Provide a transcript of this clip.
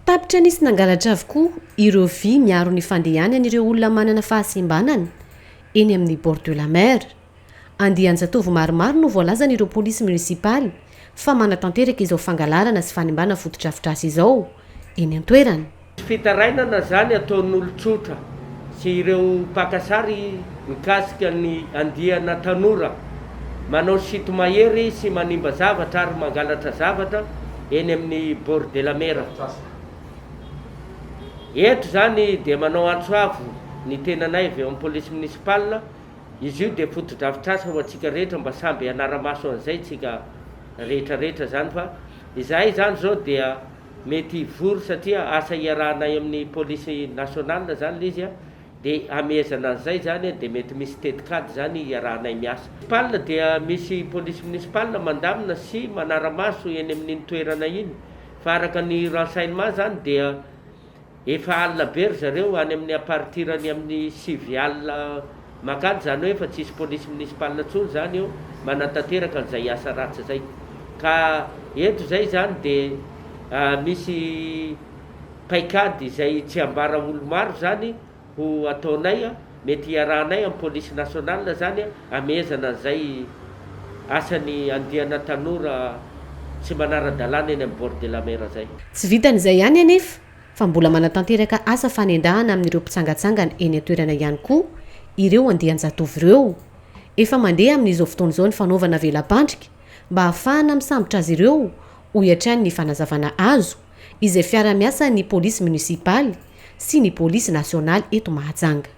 Tapitra nisy nangalatra avokoa ireo vy miaro ny fandehanan'ireo olona manana fahasembanana eny amin'ny bord de la mer. Andian-jatovo maromaro no voalazan'ireo polisy monisipaly fa manatanteraka izao fangalarana sy fanimbana fotodrafitrasa izao eny an-toerana. Tsy fitarainana izany ataon'olon-tsotra sy ireo mpaka sary mikasika ny andiana tanora manao sinto-mahery sy manimba zavatra ary mangalatra zavatra eny amin'ny bord de la mer. Eto izany dia manao antso avo ny tenanay avy eo amin'ny polisy municipale, izy io dia fotodrafitrasa ho antsika rehetra mba samby hanara-maso an'izay tsika rehetra rehetra izany fa izahay izany izao dia mety hivory satria asa iarahanay amin'ny polisy nationale zany le izy a, de hamehezana an'izay zany a, de mety misy tetikady zany iarahanay miasa. Municipal dia misy polisy municipal mandamina sy manara-maso eny amin'iny toerana iny fa araka ny renseignement zany dia Efa alina be ry zareo any amin'ny à partir ny amin'ny 9 alina mankany, izany hoe efa tsisy police municipale intsony izany eo manatanteraka an'izay asa ratsy izay. Ka eto izay izany dia misy paikady izay tsy ambara olo maro izany ho ataonay, mety hiarahanay amin'ny police nationale izany hamehezana an'izay asan'ny andiana tanora tsy manara-dalàna eny amin'ny bord de la mer izay. Tsy vitan'izay ihany anefa fa mbola manatanteraka asa fanendahana amin'ireo mpitsangatsangana eny an-toerana ihany koa ireo andian-jatovo ireo. Efa mandeha amin'izao fotoana izao ny fanaovana vela-pandrika mba hahafahana misambotra azy ireo, hoy hatrany ny fanazavana azo, izay fiara-miasan'ny polisy monisipaly sy ny polisy nasionaly eto Mahajanga.